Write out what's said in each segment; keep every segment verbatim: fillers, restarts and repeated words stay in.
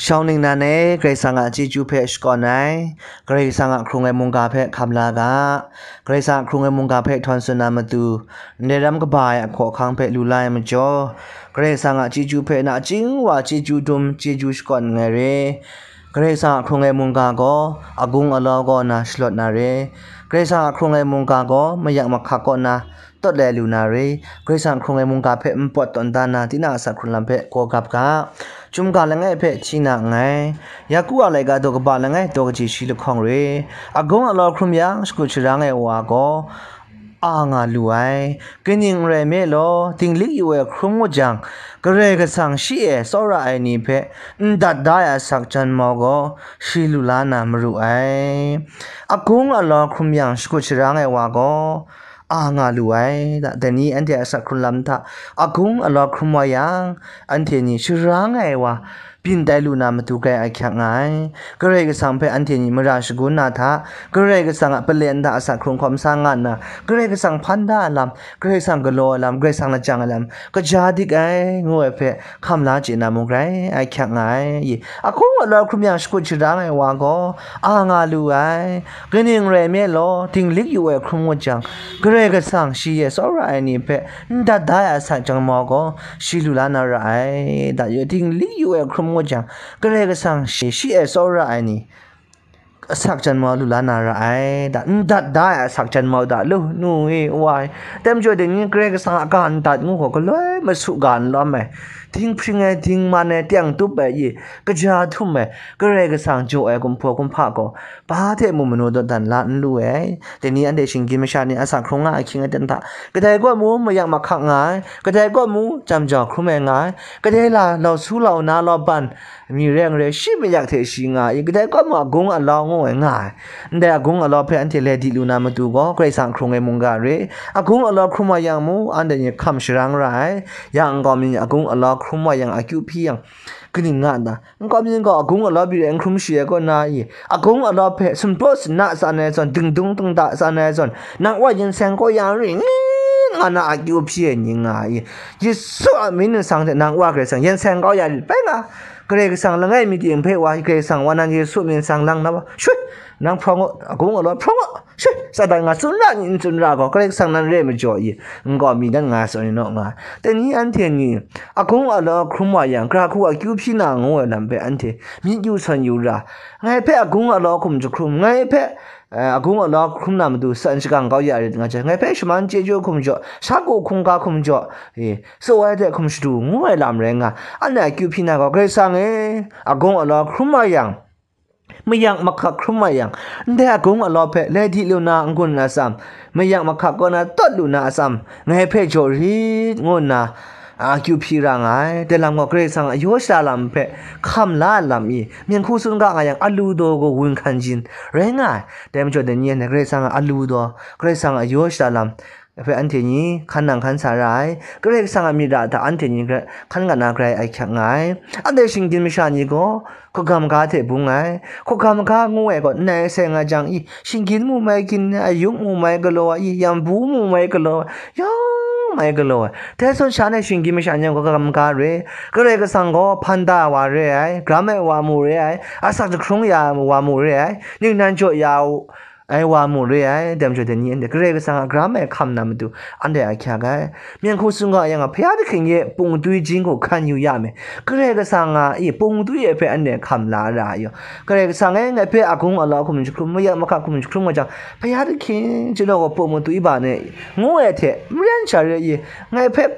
Shawng ningnan e, Karai Kasang a chyeju hpe shakawn ai, Karai Kasang a hkrung ai mungga hpe hkam la ga, Karai Kasang a hkrung ai mungga hpe htawn tsun na matu, ndai ram kaba ai ahkaw ahkang hpe lu la ai majaw, Karai Kasang a chyeju hpe nachying wa chyeju dum chyeju shakawn nngai re. Karai Kasang a hkrung ai mungga gaw agung alau kaw na shalawt na re. Karai Kasang a hkrung ai mungga gaw mayak mahkak kaw na tawt lai lu na re. Karai Kasang a hkrung ai mungga hpe npawt tawn dan na, tinang a asak hkrung lam hpe gaw gap ga. Chyum ga langai hpe hti na nngai. Yaku a laika daw kaba langai daw kaji shi lahkawng re. Agung alau hkrum yang, shakut sharang ai wa gaw a nga lu ai. Kaning n rai me law, dinglik yu ai hkrum ngut jang, Karai Kasang shi e tsawra ai ni hpe n dat da ai asak jan mau gaw, shi lu la na maru ai. Agung alau hkrum yang, shakut sharang ai wa gaw a nga lu ai. Da, dai ni anhte a asak hkrung lam hta agung alau hkrum wa yang, anhte ni sharang ai wa byin tai lu na matu grai ahkyak nga ai. Karai Kasang hpe anhte ni mara shagun na hta, Karai Kasang a palen hta asak hkrung hkawm sa nga nna, Karai Kasang hpan da ai lam, Karai Kasang galaw ai lam, Karai Kasang lajang ai lam, kaja dik ai, ngu ai hpe hkam la chye na mung grai ahkyak nga ai. Agung alau hkrum yang, shakut sharang ai wa gaw a nga lu ai. Kaning rai me law, dinglik yu ai hkrum ngut jang, Karai Kasang shi e tsawra ai ni hpe n dat da ai asak jan mau gaw, shi lu la na ra ai. Da, dinglik yu ai hkrum ngut jang, Karai Kasang shi, shi e tsawra ai ni asak jan mau lu la na ra ai. Da, n dat da ai asak jan mau da lu, nu e, wa e. Dai majaw, dai ni Karai Kasang a ga n dat ngu gaw, galoi masu ga n lawm ai, dinghpring ai, dingman ai, teng tup ai, i, kaja htum ai, Karai Kasang jaw ai kumhpaw kumhpa gaw, ba hte mung manu dawdan la n lu ai. Dai ni anhte shinggyim masha ni asak hkrung nga ahkying aten hta, kadai gaw mu mayak mahkak nga ai, kadai gaw mu jam jau hkrum ai nga ai, kadai la lau su lau na law ban mi reng re, shi mayak hte shi nga ai, kadai gaw mu agung alau ngu ai nga ai. Ndai agung alau hpe anhte lai di lu na matu gaw, Karai Kasang hkrung ai mungga re. Agung alau hkrum wa yang mu, anhte ni hkam sharang ra ai. Ya nkau mi ni agung alau hkrum wa yang, akyu hpyi yang, kaning nga nna, nkau mi gaw agung alau byi rai n hkrum shi ai kaw na i, agung alau hpe sumpraw suna tsan ai zawn, dingdung dingda tsan ai zawn, nang wa yin seng kau ya ring nga na akyu hpyi ai ni nga i, Yesu a mying ningsang hte nang wa Karai Kasang yin seng kau ya rit bai nga. Karai Kasang langai mi ting hpe wa, Karai Kasang wa nang Yesu mying ningsang lang na wa, shui, nang hprawng u, agung alau hprawng u, shui, Satan nga tsun ra ni n tsun ra gaw, Karai Kasang nan re majaw i, nkau mi dan nga ai zawn ni naw nga. Dai ni anhte ni, agung alau hkrum wa yang, gara hku akyu hpyi na ngu ai lam hpe anhte myit yu sawn yu ra, ngai hpe agung alau hkum jahkrum, ngai hpe, eh, agung alau hkrum na matu san shakang kau ya rit nga jang, ngai hpe shaman chyeju hkum jaw, sha ku hkungga hkum jaw, e, tsaw ai hte hkum shadu ngu ai lam rai nga, anhte akyu hpyi na gaw, Karai Kasang e, agung alau hkrum wa yang, mayak mahkak hkrum wa yang, ndai agung alau hpe lai di lu na n-gun atsam, mayak mahkak kaw na tawt lu na atsam, ngai hpe jaw rit, ngu nna, a, akyu hpyi ra nga ai. Dai lam gaw Karai Kasang a yaw shada lam hpe hkam la ai lam i, myen hku tsun ga nga yang, alu daw gaw wun hkan jin rai nga ai. Dai majaw, dai ni anhte Karai Kasang a alu daw, Karai Kasang a yaw shada lam hpe anhte ni hkan nang hkan sa ra ai. Karai Kasang a myit ra hta anhte ni gra-, hkan ga na grai ahkyak nga ai. Anhte shinggyim masha ni gaw, hkugam ga hte bung ai. Hkugam ga ngu ai gaw, nai seng ai jang i, shinggyim mu mai gin ai, ayung mu mai galaw ai i, yambu mu mai galaw ai, yawng mai galaw ai. Dai zawn sha nai shinggyim masha ni gaw hkugam ga re. Karai Kasang gaw hpan da ai wa re ai, gram ai wa mu re ai, asak jahkrung ya ai wa mu re ai, ningnan jaw ya ai wa mu re ai. Dai majaw, dai ni anhte Karai Kasang a gram ai hkam na matu anhte ahkyak ai. Myen hku tsun ga yang, Hpya dahkying e pung twi jin gaw hkan yu ya me. Karai Kasang a i pung twi e hpe anhte hkam la ra ai yaw, Karai Kasang e, ngai hpe agung alau hkum jahkrum, mayak mahkak hkum jahkrum nga jang, Hpya dahkying chyalu gaw pung twi ba ne, ngu ai hte, maren sha re i, ngai hpe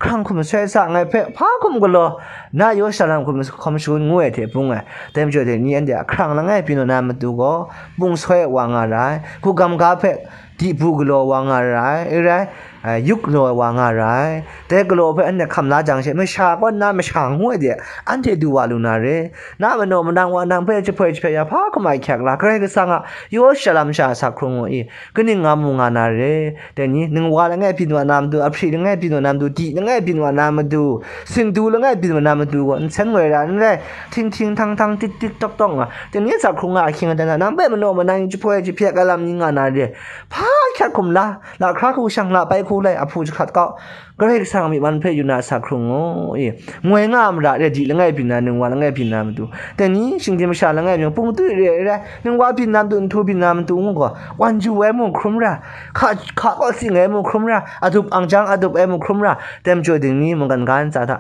hkrang hkum soi sa, ngai hpe hpa hkum galaw, na yaw shada lam hkum hkawm shangun ngu ai hte bung ai. Dai majaw, dai ni anhte a hkrang langai byin wa na matu gaw, bung soi wa nga ra ai, hkugam ga hpe di bu galaw wa nga ra ai, e rai, ai, yuk galaw wa nga ra ai. Dai galaw hpe anhte hkam la jang she, masha kaw nna masha ngu ai de, anhte du wa lu na re. Na manaw manang wa nang hpe jahpoi jahpya ya hpa hkum ahkyak la, Karai Kasang a yaw shada lam sha asak hkrung ngu i, kaning nga mu nga na re. Dai ni, ningwa langai byin wa na matu, ahpri langai byin wa na matu, di langai byin wa na matu, sindu langai byin wa na matu gaw, nsen ngoi ra n rai, hting hting htang htang, tik tik tok tok nga, dai ni asak hkrung nga ahkying aten hta, nang hpe manaw manang jahpoi jahpyak ai lam ni nga na re. Hpa hkyat hkum la, lahkra hku shang la pai hku lai, ahpu jahkrat kau, Karai Kasang a myi man hpe yu na asak hkrung ngu i, ngoi nga a mara re di langai byin na, ningwa langai byin na matu, dai ni shinggyim masha langai byin, pung tui re ai rai, ningwa byin na matu, nhtu byin na matu ngu gaw, wan ju ai mu hkrum ra, hka, hka kaw tsing ai mu hkrum ra, adup angjang adup ai mu hkrum ra, dai majaw ding ni mungkan ga ntsa hta,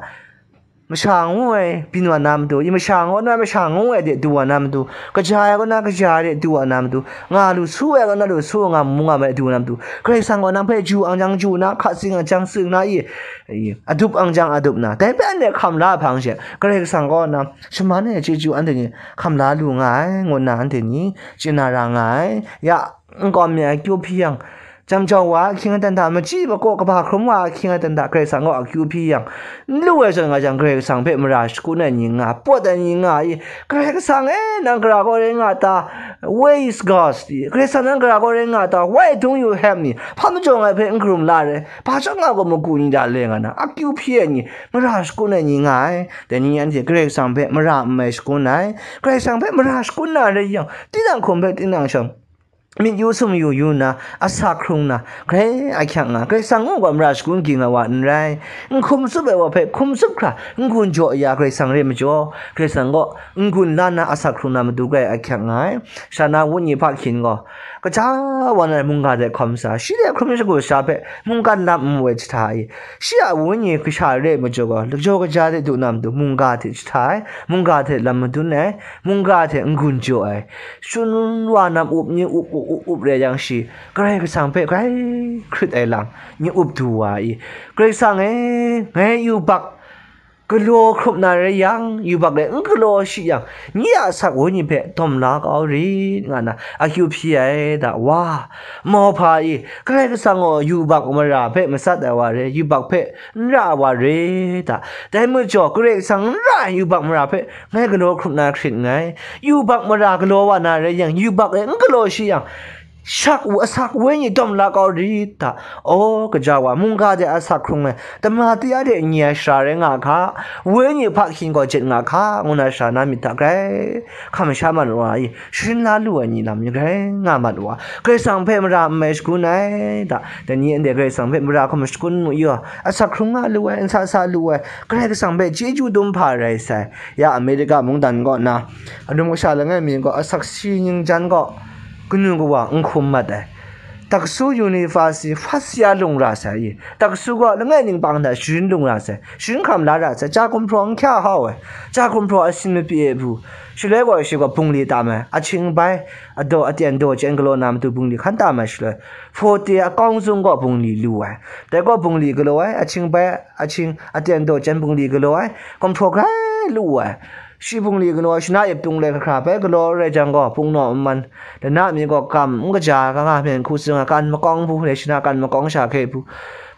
masha ngu ai byin wa na matu, i masha ngu na masha ngu ai de du wa na matu, kaja ai kaw na kaja ai de du wa na matu, nga lu su ai kaw na lu su nga mu nga ma ai du wa na matu, Karai Kasang gaw nang hpe ju angjang ju na, hka tsing angjang tsing na i, i, adup angjang adup na, dai hpe anhte hkam la ai hpang she, Karai Kasang kaw na shaman ai chyeju anhte ni hkam la lu nga ai, ngu nna anhte ni chye na ra nga ai. Ya, n kawm mi ai akyu hpyi yang, jam jau wa ahkying aten hta, machyi makaw kaba hkrum wa ahkying aten hta, Karai Kasang gaw akyu hpyi yang, n lu ai zawn nga jang, Karai Kasang hpe mara shakun ai ni nga, pawt ai ni nga i, Karai Kasang e, nang gara gaw rai nga ta? Where is God? Karai Kasang, nang gara gaw rai nga ta? Why don't you help me? Hpa majaw ngai hpe n karum la re? Hpa chyawm nga gaw magu ni da le nga na, akyu hpyi ai ni, mara shakun ai ni nga ai. Dai ni anhte Karai Kasang hpe mara n mai shakun ai, Karai Kasang hpe mara shakun na rai yang, tinang hkum hpe tinang shawng, myit yu sumyu yu nna, asak hkrung nna, grai ahkyak nga, Karai Kasang ngu gaw mara shakun ging ai wa n rai, n hkum tsup ai wa hpe hkum tsup hkra, n-gun jaw ya Karai Kasang re majaw, Karai Kasang gaw n-gun la nna asak hkrung na matu grai ahkyak nga ai. Sha na Wenyi Hpa Hkin gaw, kaja wa na mungga de hkawm sa, shi de hkrum shagu sha hpe mungkan lam n woi jahta i, shi a Wenyi kasha re majaw gaw, lajau kaja de du na matu mungga hte jahta ai, mungga hte lam madun ai, mungga hte n-gun jaw ai, shun wa nam up ni up up up up rai yang shi, Karai Kasang hpe grai hkrit ai lam ni up du wa i, Karai Kasang e, ngai yubak galaw hkrup na rai yang, yubak e n galaw shi yang, nye a asak wenyi hpe dawm la kau rit, nga na akyu hpyi ai da wa. Mauhpa i, Karai Kasang gaw yubak mara hpe matsat ai wa re, yubak hpe n ra ai wa re da. Dai majaw, Karai Kasang n ra ai yubak mara hpe ngai galaw hkrup na hkrit nngai. Yubak mara galaw wa na rai yang, yubak e n galaw shi yang, shak u asak wenyi dawm la kau rit da. Aw, kaja wa, mungga de asak hkrung ai, tama tia de n-nya ai sara rai nga hka, wenyi hpa hkyin gaw jet nga hka, ngu na sara na myit hta grai hkam sha mat wa i, sharin la lu ai ni lam ni grai nga mat wa, Karai Kasang hpe mara n mai shakun ai da. Dai ni anhte Karai Kasang hpe mara hkam shakun mu yaw, asak hkrung nga lu ai, n sa sa lu ai, Karai Kasang hpe chyeju dum hpa rai sai. Ya Amerika mungdan kaw na, anum kasha langai mi gaw asak si ning jan gaw, kanu kawa n hkum mat ai. Taksu University first year lung ra sai i, taksu gaw langai ning pang hta sharin lung ra sai, sharin hkam la ra sai, ja gumhpraw n hkya hau ai, ja gumhpraw asin mapyi ai bu, shaloi gaw shi gaw bungli tam ai, ahkying bai, adaw aten daw chyen galaw na matu bungli hkan tam ai shaloi, forty akawng zung gaw bungli lu ai, dai gaw bungli galaw ai, ahkying bai, ahkying aten daw chyen bungli galaw ai, gumhpraw grai lu ai, shi bungli galaw ai, shana ip tung le hkra bai galaw rai jang gaw, pungnaw nman, lana mi gaw kam n kaja ai, ka nga hpyen hku tsun ai, kan makawng bu, le shana kan makawng sha hkye bu,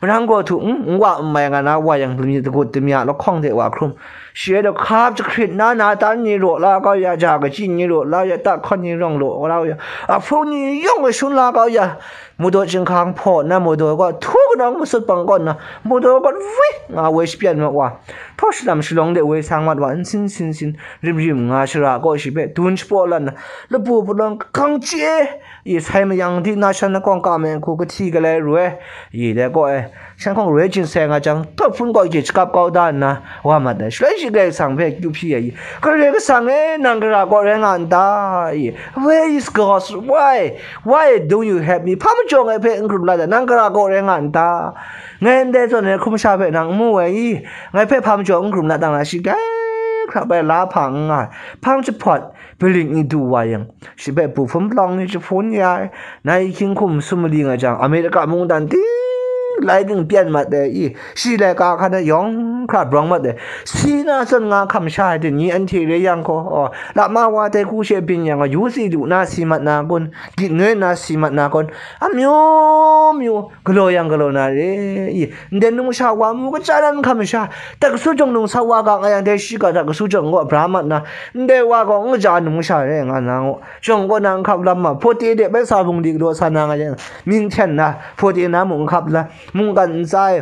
marang gaw htu n, n wa n mai nga na wa yang, lami dagut damya lahkawng de wa hkrum, shi e daw hkap jahkrit na, natan ni raw la kau ya, ja kachyi ni raw la ya, tahkawn ni rawng law la ya, ahpung ni yawng e shun la kau ya, maudaw chyinghkang hpaw nna, maudaw gaw htu kanawng masut pang kaw nna, maudaw gaw wi nga woi shapyan mat wa, htaw shalam shalawng de woi sang mat wa, nsin sin sin, rim rim nga shara gaw shi hpe dun shapaw lan nna, labu palawng kahkang chye, i sai mayang di na shan lakawng ka me hku kahti galai roi, i le gaw e, shan hkawng roi jin sai nga jang, taw hpun gaw gye shakap kau da nna, wa mat ai. Shaloi shi Karai Kasang hpe akyu hpyi ai, Karai Kasang e, nang gara gaw rai nga n ta? I, where is God? Why? Why don't you help me? Hpa majaw ngai hpe n hkrum la ta? Nang gara gaw rai nga n ta? Ngai ndai zawn ai hkrum sha hpe nang n mu ai i? Ngai hpe hpa majaw n hkrum la ta nga, shi grai hkrap ai la hpa n nga ai. Hpang jahpawt, bilik ni du wa yang, shi hpe bu hpun palawng ni jahpun ya ai, nai hkying hkum sum mali nga jang, Amerika mungdan ting lai ting pyan mat ai i, shi laika hkan e yawng hkra brawng mat ai, si na zawn nga hkam sha ai dai ni anhte re yang gaw, aw, lama wa dai hku she byin yang, yu si lu na si mat na kun, gyit noi na si mat na kun, amyu myu, galaw yang galaw na re i, ndai numsha wa mu kaja nan hkam sha, taksu jawng nung sa wa ga nga yang, dai shi ga taksu jawng gaw bra mat na, ndai wa gaw n kaja numsha re nga na, jawng kaw na n hkap lam ma, hpaw te de bai sa bungli galaw sa na nga yang, ming hten na, hpaw te na mung n hkap la, mungkan ntsa e,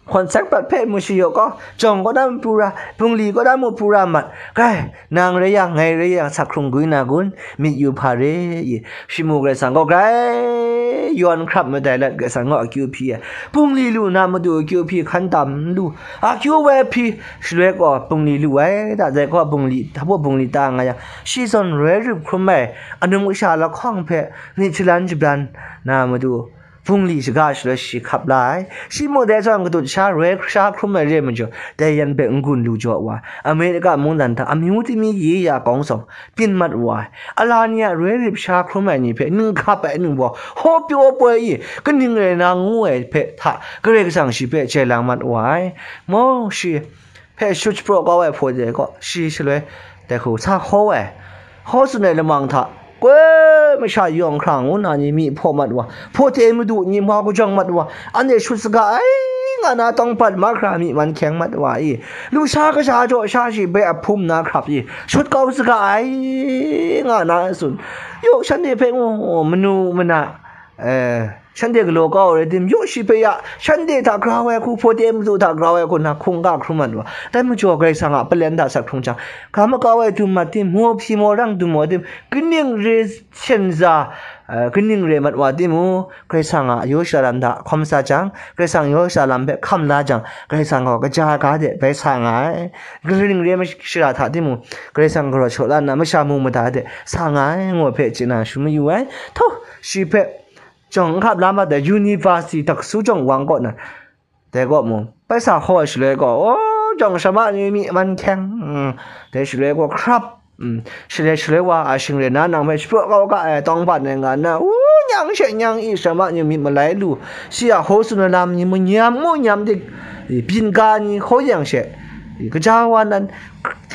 hkawn sek pat hpe mu shi yaw gaw, jawng kaw na mu pru ra, bungli kaw na mu pru ra mat, grai, nang rai yang, ngai rai yang, sak hkrung gwi na kun, myit yu hpa re i, shi mu Karai Kasang gaw grai yawn hkrap madai lat, Karai Kasang gaw akyu hpyi ai. Bungli lu na matu akyu hpyi, hkan tam n lu, akyu woi hpyi, shaloi gaw bungli lu ai, da, dai gaw bungli, hpa bungli ta nga yang, shi zawn roi rup hkrum ai, anum kasha lahkawng hpe myit shalan shabran na matu, bungli shaga shaloi shi hkap la ai. Shi mung dai zawn katut sha roi sha hkrum ai re ai majaw, dai yan hpe n-gun lu jaw wa ai. Amerika mungdan hta amyu tingmi ye ya kawng zawng byin mat wa ai. Ala ni a roi rip sha hkrum ai ni hpe ning hkap ai ningbaw, hpaw pyaw poi i, kaning rai na ngu ai hpe hta Karai Kasang shi hpe jai lang mat wa ai. Mawng shi hpe shut shapraw kau ai hpaw de gaw, shi shaloi dai hku sa hkaw ai. Hkaw tsun ai lamang hta, koi masha yawng hkra ngu na ni myi hpaw mat wa, hpaw te madu ni ma kajawng mat wa, anhte shut saga ai nga na tawngpat mahkra myi man hkyeng mat wa i, lusha kasha jaw sha shi bai a hpum na hkrap i, shut kau saga ai nga na tsun. Yaw, shanhte hpe ngu manu mana, eh, shanhte galaw kau ai rai tim, yaw shi hpe ya, shanhte hta grau ai hku, hpaw te madu hta grau ai hku na hkungga hkrum mat wa. Dai majaw Karai Kasang a palem hta sat hkrung jang, ga makau ai dum mat tim, maw hpyi maw rang dum wa tim, kaning re shen za, eh, kaning re mat wa tim u, Karai Kasang a yaw shara lam hta hkawm sa jang, Karai Kasang yaw shara lam hpe hkam la jang, Karai Kasang gaw kaja ga de bai sa nga ai. Kaning re ma-, shara hta tim u, Karai Kasang galaw shaw la nna masha mung mada de sa nga ai, ngu hpe chye na shu mayu ai. Htaw, shi hpe jawng n hkap la mat ai, university taksu jawng wang kaw na, dai kaw mung, bai sa hkaw ai shaloi gaw, o, jawng shama ni myi man hkyeng, mm, dai shaloi gaw hkrap, mm, shaloi shaloi wa a shing rai na nang hpe shapraw kau ga ai tawngban ai nga nna, u, nyang she nyang i, shama ni myit malai lu, shi a hkaw tsun ai lam ni manyam ngu nyam dik, i, byin ga ni hkaw yang she, i, kaja wa nan,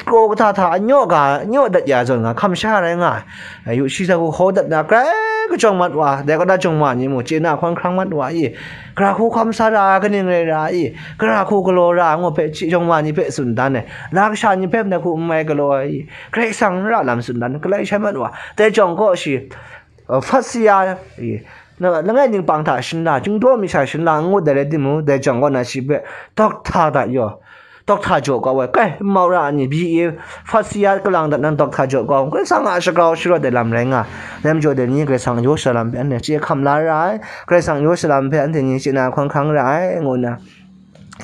kraw kata hta anyaw ga, anyaw dat ya zawn nga, hkam sha rai nga ai. Yu shi hta hku hkaw dat na, grai kajawng mat wa, dai kaw na jawng ma ni mung, chye na hkawn hkrang mat wa i, gara hku hkawm sa ra ai, kaning rai ra i, gara hku galaw ra ai, ngu hpe, chye jawng ma ni hpe tsun dan ai, la kasha ni hpe ndai hku n mai galaw ai i, Karai Kasang n ra lam tsun dan, galai shai mat wa. Dai jawng gaw shi, uh, Hpasiya, i, na, langai ningpang hta shinla, Chyingdaw mi sha shinla n ngut ai rai timung, dai jawng kaw na shi hpe dokta hta yaw, dokta jaw kau ai, kai, mau ra ai ni, B A, Hpasiya kalang dat nang dokta jaw kau, Karai Kasang a shagrau sharawt ai lam rai nga, dai majaw dai ni Karai Kasang yaw shara lam hpe anhte chye hkam la ra ai, Karai Kasang yaw shara lam hpe anhte ni chye na hkawn hkrang ra ai, ngu nna,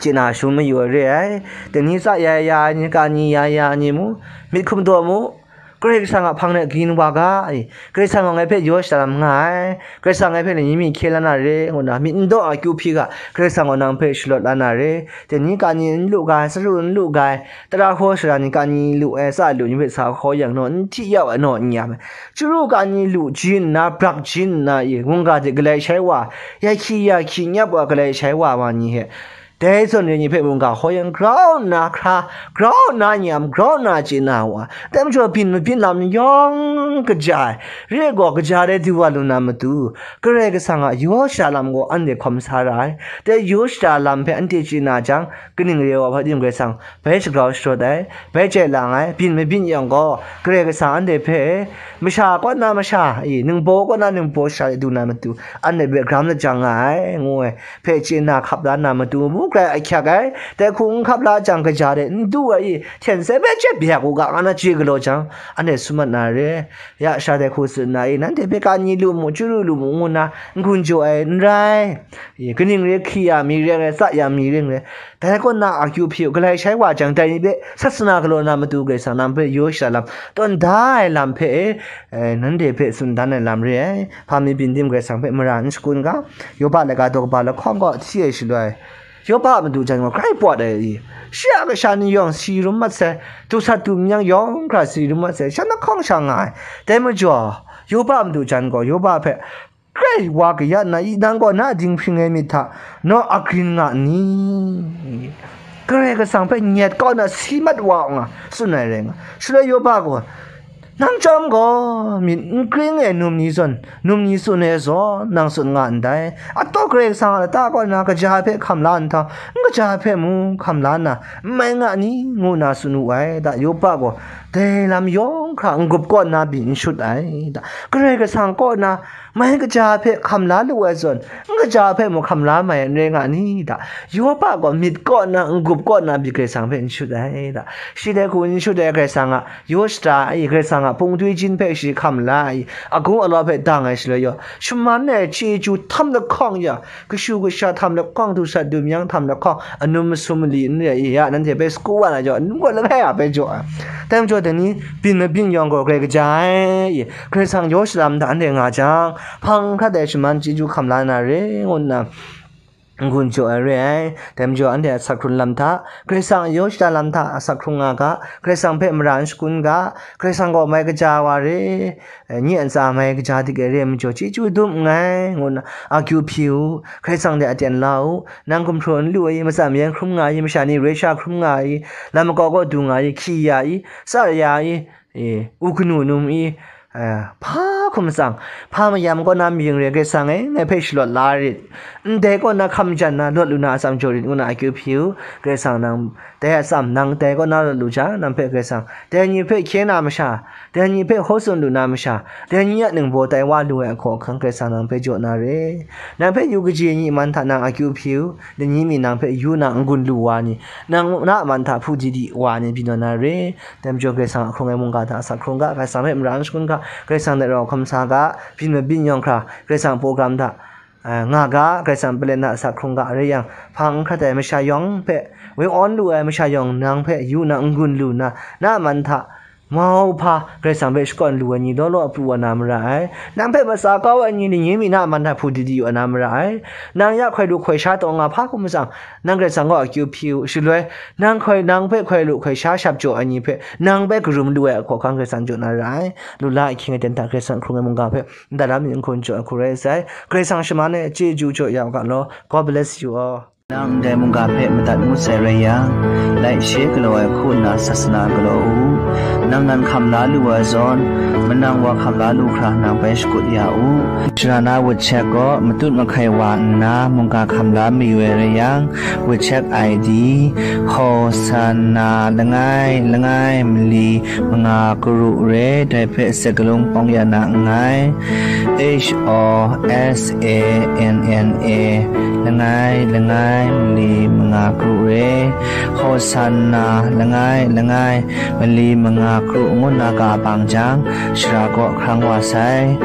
chye na shu mayu ai re ai. Dai ni tsa ya ya ai ni, ka ni ya ya ai ni mu, myit hkum daw mu, Karai Kasang a hpang de grin wa ga, i, Karai Kasang gaw ngai hpe yaw shara lam nga ai, Karai Kasang ngai hpe ni mi hkye la na re, ngu nna myit n daw a kyu hpyi ga, Karai Kasang gaw nang hpe shalawt la na re, dai ni ka ni n lu ga ai, saru n lu ga ai, tara hkaw shara ni ka ni lu ai, tsa lu ni hpe sa hkaw yang naw, n hti yau ai naw n ya ai, chyaru ka ni lu jin nna, brak jin nna, i, mungga de galai shai wa, ya hkyi ya hkyi nyap wa galai shai wa wa ni hte, dai zawn re ni hpe mungga hkaw yang grau nna hkra, grau nna nyam, grau nna chye na wa, dai majaw byin mabyin lam ni yawng kaja ai, re gaw kaja rai du wa lu na matu, Karai Kasang a yaw shara lam gaw anhte hkawm sa ra ai. Dai yaw shara lam hpe anhte chye na jang, kaning re wa hpa tim Karai Kasang bai shagrau sharawt ai, bai chye lang ai, byin mabyin yang gaw, Karai Kasang anhte hpe, masha kaw na masha, i, ningbaw kaw na ningbaw sha du na matu, anhte hpe gram lajang nga ai, ngu ai hpe chye na hkap la na matu mu, grai ahkyak ai, dai hku n hkap la jang, kaja de n du ai i, hten sai bai chyet byak u ga, nga na chye galaw jang, anhte sum mat na re, ya sha dai hku tsun na i, nanhte hpe ka ni lu mu, chyaru lu mu, ngu nna n-gun jaw ai n rai, i, kaning re hkri ya mi ring rai, tsa ya mi ring rai, dai kaw na akyu hpyi u, galai shai wa jang, dai ni hpe sasana galaw na matu Karai Kasang nang hpe yaw shara lam, tawn da ai lam hpe, e, nanhte hpe tsun dan ai lam re ai. Hpa mi byin tim Karai Kasang hpe mara n shakun ga, Yoba laika daw kaba lahkawng kaw hti ai shaloi, Yoba a madu jan gaw grai pawt ai i, shi a kasha ni yawng si rum mat sai, du sat du myang yawng hkra si rum mat sai, shan lahkawng sha nga ai. Dai majaw, Yoba a madu jan gaw Yoba hpe, grai wa kayat na i, nang gaw na dinghpring ai myit hta naw agrin nga n ni? Karai Kasang hpe nyet kau na si mat wa nga, tsun ai rai nga. Shaloi Yoba gaw, nang chyawm gaw, myit n kring ai num ni zawn, num ni tsun ai zawn, nang tsun nga ndai. Ataw Karai Kasang a lata kaw na kaja hpe hkam la nhtawm, n kaja hpe mung hkam la nna, n mai nga ni? Ngu nna tsun wu ai. Da Yoba gaw, dai lam yawng hkra n-gup kaw nna byin n shut ai da. Karai Kasang kaw na mai kaja hpe hkam la lu ai zawn, n kaja hpe mung hkam la mai n rai nga ni da. Yawpa gaw myit kaw nna, n-gup kaw nna byin Karai Kasang hpe n shut ai da. Shi dai hku n shut ai Karai Kasang a yaw shada ai, Karai Kasang a pungtui jin hpe shi hkam la ai, agung alaw hpe dang ai shaloi yaw, shaman ai chyeju htam lahkawng ya, kashu kasha htam lahkawng, du sat du myang htam lahkawng, anum masum mali n re ai ya, nanhte hpe sagu wa na jaw, anum gaw langai a hpe jaw ai. Dai majaw, dai ni byin mabyin yawng gaw grai kaja ai, Karai Kasang yaw shalam hta anhte nga jang, hpang hkrat ai shaman chyeju hkam la na re, ngu nna n-gun jaw ai re ai. Dai majaw, anhte a asak hkrung lam hta, Karai Kasang a yaw shada lam hta asak hkrung nga ga, Karai Kasang hpe mara n shakun ga, Karai Kasang gaw mai kaja wa re, eh, nye a ntsa mai kaja dik ai re ai majaw, chyeju dum nngai, ngu nna akyu hpyi u, Karai Kasang de aten la u, nang gumhpraw n lu ai, matsan mayan hkrum nga ai, masha ni roi sha hkrum nga ai, lam makau kaw du nga ai, hkyi ya ai, tsar ya ai, e, u kanu num i, eh, hpa hkum matsang, hpa mayam kaw na mying re, Karai Kasang e, ngai hpe shalawt la rit, ndai kaw na hkam jan na lawt lu na atsam jaw rit, ngu na akyu hpyi u, Karai Kasang nang, dai atsam nang dai kaw na lawt lu jang, nang hpe Karai Kasang, dai ni hpe hkye na masha, dai ni hpe hkaw tsun lu na masha, dai ni a ningbaw tai wa lu ai ahkaw ahkang Karai Kasang nang hpe jaw na re. Nang hpe yu kaji ni man hta nang akyu hpyi u, dai ni mi nang hpe yu na n-gun lu wa ni, nang na man hta hpu di di wa ni byin na re. Dai majaw, Karai Kasang a hkrung ai mungga hta asak hkrung ga, Karai Kasang hpe mara n shakun ga, Karai Kasang de rau hkam sa ga, byin mabyin yawng hkra, Karai Kasang a program hta, eh, nga ga, Karai Kasang a palem hta asak hkrung ga, rai yang, hpang n hkrat ai masha yawng hpe, woi awn lu ai masha yawng nang hpe yu na n-gun lu nna, na man hta mau hpa Karai Kasang hpe shakawn lu ai ni law law pru wa na mara ai. Nang hpe matsa kau ai ni, ni mi na man hta hpu di di wa na mara ai. Nang ya hkoi lu hkoi sha taw nga hpa hkum matsang, nang Karai Kasang gaw akyu hpyi u, shaloi nang hkoi, nang hpe hkoi lu hkoi sha shap jaw ai ni hpe nang hpe karum lu ai ahkaw ahkang Karai Kasang jaw na ra ai. Lu la ahkying aten hta Karai Kasang hkrung ai mungga hpe nta lam yin hkun jaw ai hku rai sai. Karai Kasang shaman e chyeju jaw ya u ga law. God bless you all. Nang ndai mungga hpe madat ngut sai rai yang, like, share galaw ai hku nna sasana galaw u. Nang nan hkam la lu ai zawn, manang wa hkam la lu hkra nang bai shakut ya u. Shara na WeChat gaw matut mahkai wa nna mungga hkam la mayu ai rai yang, WeChat I D, Hosanna langai langai mali manga karu re, dai hpe sakalung pawng ya na nngai. H O S A N N A langai langai mali manga karu re, Hosanna langai langai mali manga karu ngu na ga bang jang, shara kaw hkrang wa sai.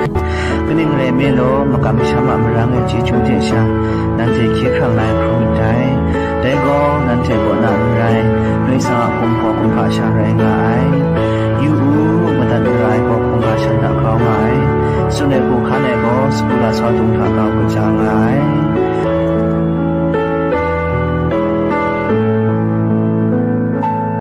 Kaning rai nme law, makam masham a marang e chyeju hte sha, nanhte hkye hkrang na ai hkrum myit dai. Dai gaw, nanhte kaw na n rai, Karai Kasang a kumhpaw kumhpa sha rai nga ai. Yu u, madat mara ai gaw hkungga shan hta grau nga ai. Tsun ai hku hkan ai gaw, sagu lasau dung hta grau kaja nga ai.